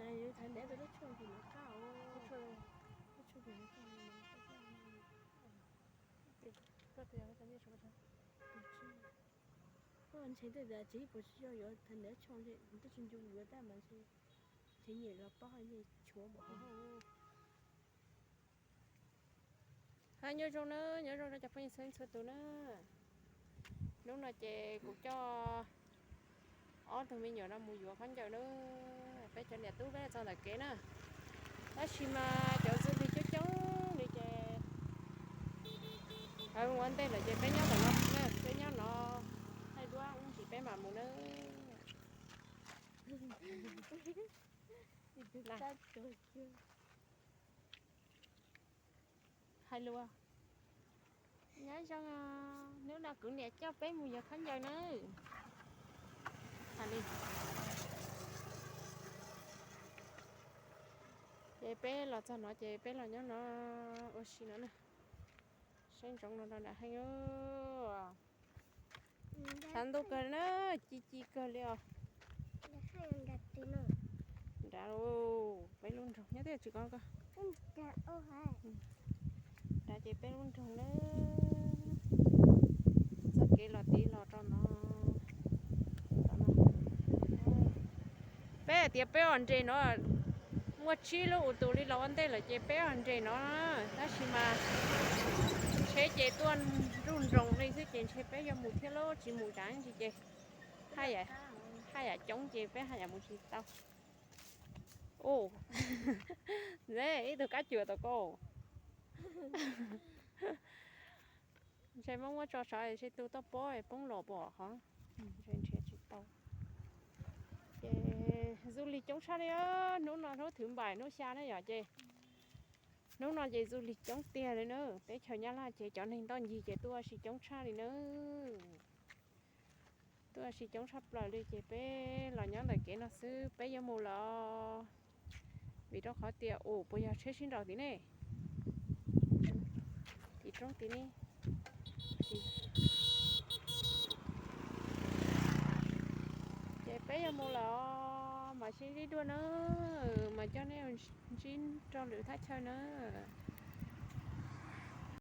Yus thaiv ntev rau lub tshuaj tim no qab, lub tshuaj tim no qab. Koj ntshe tej tias tsis puas tsis yog yuav thaiv ntev tshuaj, twb tsis ncu yuav tab mas ntshe nyiam los pob nyiam tshuav npaum. Ha, nyob zoo na, nyob zoo rau cov phooj ywg txhua txhua tus na. Hnub no ces kuv coj ob tug me nyuam no mus yuav khaub ncaws na. Peb cov niam tub peb txog ntawm kev na. Tab sis mas cov ntxhw li coob coob li ces, ha, ua ntej lawm ces peb nyob ntawm no, peb nyob no thaij duab ib ntsis peb mam mus na. Hais lus, nyob zoo, hnub no kuv niam coj peb mus yuav khaub ncaws na. Hais li. Ces peb los txog no ces peb los nyob no ua si no na. Saib ntsoov no rau nram heej. Tshav ntuj kawg na, ci ci kawg li os. Nrad, peb lub nroog nyob twj ywm ko. Nrad ces peb lub nroog na. Txoj kev los tid los rau no. Peb hais tias peb ua nres no, muaj tsib lub ua tus li los ua ntej lawm ces peb ua nres no, tab sis mas ntshe ces tuaj nruj nroos li xwb ces ntshe peb yuav mus thiab lauj, tsis mus tsam ntsis ces haj yam coob ces peb haj yam mus tsis tau. Ub, ib tug kab cuam tau koj. Ntshe muab muab tso tshav es tu toj pob poob los pom hov. Ntshe nrhiav tsis tau. Ces du lig coob tshaj li, hnub no hnub thwv npaim hnub xya na yom, ces hnub no ces du lig coob tiag li na. Teb chaws Nyab Laj ces cov neeg ntoj ncig ces tuaj ua si coob tshaj li na. Tuaj ua si coob tshaj plaws li ces peb los nyob ntawm kev no xwb, peb yuav mus lawm. Vim rau qhov tias, ua puas yog tsheb sib nraus tid ne? Tim roob tid ne. Ces peb yuav mus lawm, mam sib ntsib dua na, mas coj nej ntsib rau lwm thaj chaw na.